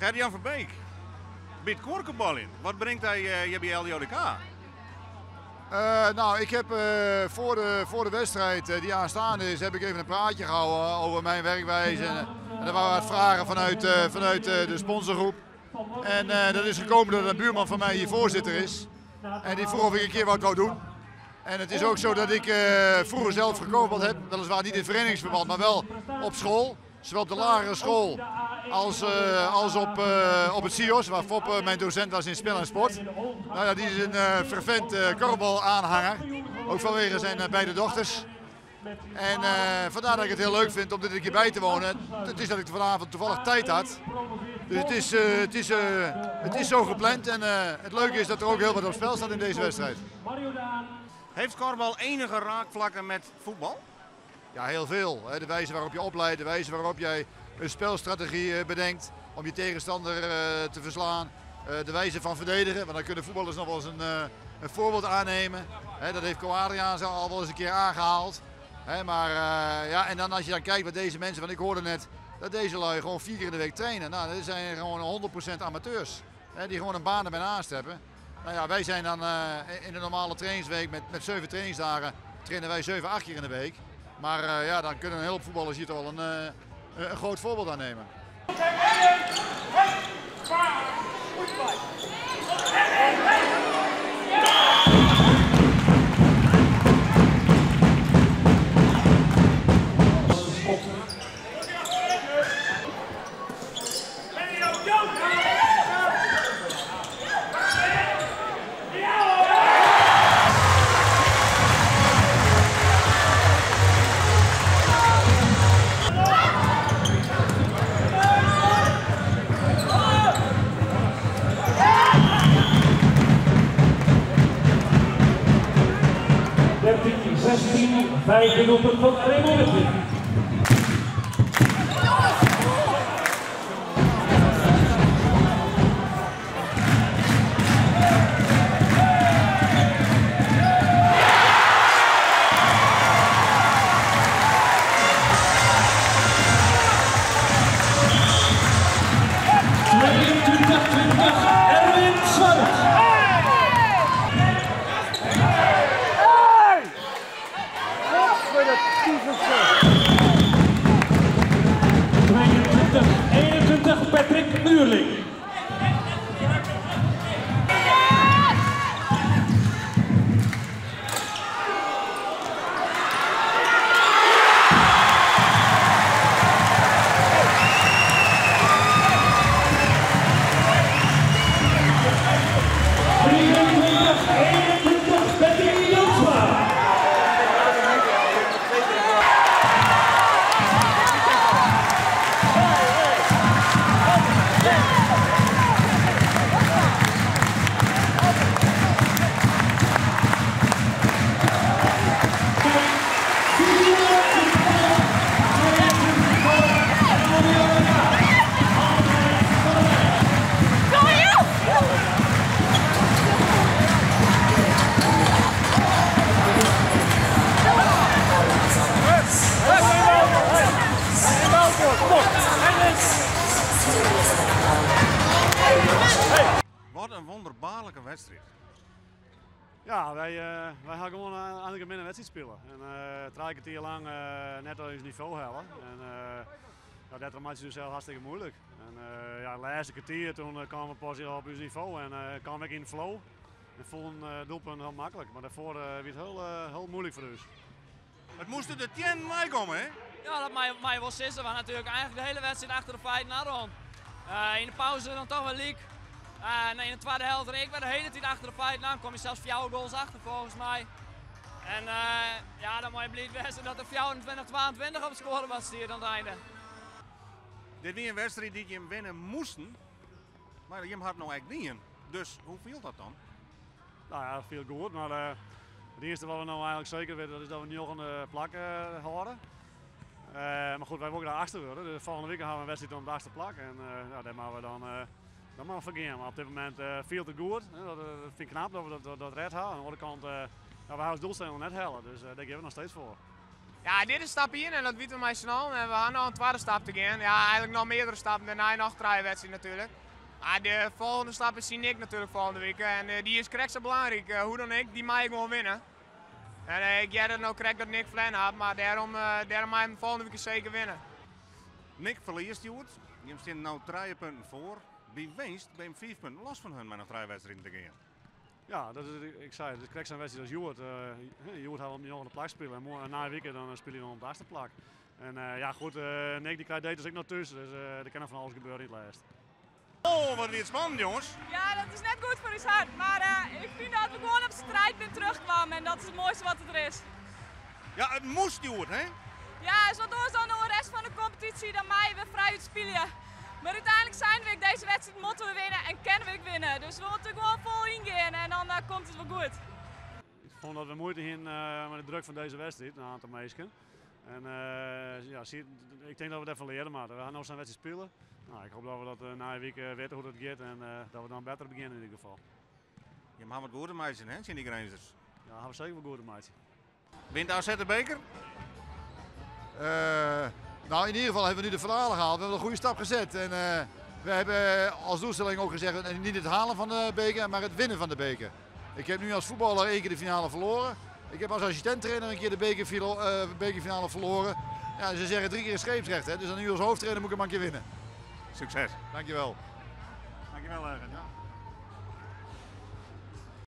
Gertjan Verbeek, by it kuorkebaljen, wat bringt hy hjir by LDODK? Nou, ik heb voor de wedstrijd die aanstaande is, heb ik even een praatje gehouden over mijn werkwijze. En er waren wat vragen vanuit de sponsorgroep. En dat is gekomen doordat een buurman van mij hier voorzitter is. En die vroeg of ik een keer wat wou doen. En het is ook zo dat ik vroeger zelf gekorfbald heb, weliswaar niet in verenigingsverband, maar wel op school. Zowel op de lagere school als op het CIOS, waar Fop mijn docent was in spel en sport. Die is een fervent korfbalaanhanger, ook vanwege zijn beide dochters. En vandaar dat ik het heel leuk vind om dit een keer bij te wonen. Het is dat ik vanavond toevallig tijd had. Dus het is zo gepland en het leuke is dat er ook heel wat op spel staat in deze wedstrijd. Heeft korfbal enige raakvlakken met voetbal? Ja, heel veel. De wijze waarop je opleidt, de wijze waarop jij een spelstrategie bedenkt om je tegenstander te verslaan. De wijze van verdedigen, want dan kunnen voetballers nog wel eens een voorbeeld aannemen. Dat heeft Co Adriaanse al wel eens een keer aangehaald. En dan als je dan kijkt wat deze mensen, want ik hoorde net dat deze lui gewoon 4 keer in de week trainen. Dat zijn gewoon 100% amateurs, die gewoon een baan erbij naast hebben. Wij zijn dan in de normale trainingsweek met 7 trainingsdagen, trainen wij 7, 8 keer in de week. Maar dan kunnen een heleboel voetballers hier toch wel een groot voorbeeld aan nemen. Vijfde doelpunt van Raymond Witling. 22-20, Erwin Zwart. 22-21, Patrick Muurling. 23-21, Patrick Jansma. Wat een wonderbaarlijke wedstrijd. Ja, wij gaan gewoon eigenlijk een minder wedstrijd spelen. En 3 kwartier lang net al ons niveau halen. En dat maakt het dus heel hartstikke moeilijk. En de laatste kwartier toen kwamen we pas op ons niveau en kwamen we in de flow. En voelden doelpunt heel makkelijk, maar daarvoor werd het heel moeilijk voor ons. Het moesten de 10 mei komen, hè? Ja, dat mij wel sissen. We hadden natuurlijk eigenlijk de hele wedstrijd achter de feiten naar rond. In de pauze dan toch wel leak. En in de tweede helft ik ben de hele tijd achter de feiten aan. Dan kom je zelfs 4 goals achter volgens mij. En dan moet je blij zijn dat er 24-22 op het scorebord staat aan het einde. Dit was een wedstrijd die je hem winnen moesten, maar je had nou eigenlijk niet. Dus hoe viel dat dan? Dat viel goed, maar het eerste wat we nou eigenlijk zeker weten, dat is dat we nu nog een plak houden. Maar goed, wij willen daar achter worden. Dus volgende week gaan we een wedstrijd om de achtste plak. En daar moeten we dan dat mag vergaan. Maar op dit moment viel het goed. Hè. Dat vind ik knap dat we dat red houden. Aan de andere kant, we houden ons doelstelling nog net halen. Dus daar geven we nog steeds voor. Ja, dit is stap 1 en dat wite we mei s'n allen. En we ha noch in twadde stap te gean. Ja, eigenlik noch meardere stappen. Dêrnei noch trije wedstriden natuerlik. Mar de folgjende stap is tsjin NIK natuerlik folgjende wike. En dy is krekt sa belangryk. Hoe dan ek, dy mei ik gewoan winne. En ik hear it no krekt dat NIK ferlern hat, mar dêrom, dêrom mei him folgjende wike seker winne. NIK ferliest hjoed. Jim steane no trije punten foar. By winst binne jim fiif punten los fan hun mei noch trije wedstriden te gean. Ja, dat is, ik sei, it is krekt sa'n wedstriid as hjoed. Hjoed ha we om de njoggende plak spile en moarn, nije wike dan spylje we om it achtste plak. En ja, goed, NIK dy krijt Detus ek noch thús, dus der kin noch fan alles gebeure yn it lêst. Oh, wat wie it spannend, jonges. Ja, dat is net goed foar ús hert, mar ik fyn dat we gewoan op strijdpunt terugkwamen en dat is it moaiste wat der is. Ja, it moast hjoed, hè? Ja, is wat oars dan de rest fan de kompetysje, dan meie we frijút spylje. Mar úteinlik seine we ek, dizze wedstriid moatte we winne en kinne we ek winne. Dus we moatte gewoan fol yngean en dan komt it wol goed. Ik fûn dat we muoite hiene mei de druk fan dizze wedstriid, in oantal minsken. En ja, ik tink dat we dêrfan leare moatte. We ha no sa'n wedstriid spile. No, ik hoop dat we dat nije wike witte hoe't it giet en dat we dan better begjinne yn ieder gefal. Jim ha wat goed te meitsjen, hè, tsjin dy Grinzers? Ja, ha we seker wat goed te meitsjen. Wint AZ de beker? Nou, in ieder geval hebben we nu de finale gehaald. We hebben een goede stap gezet. En we hebben als doelstelling ook gezegd, niet het halen van de beker, maar het winnen van de beker. Ik heb nu als voetballer één keer de finale verloren. Ik heb als assistent-trainer een keer de bekerfinale verloren. Ja, ze zeggen 3 keer scheepsrecht, hè? Dus dan nu als hoofdtrainer moet ik hem maar een keer winnen. Succes. Dankjewel. Dankjewel, Erwin. Ja.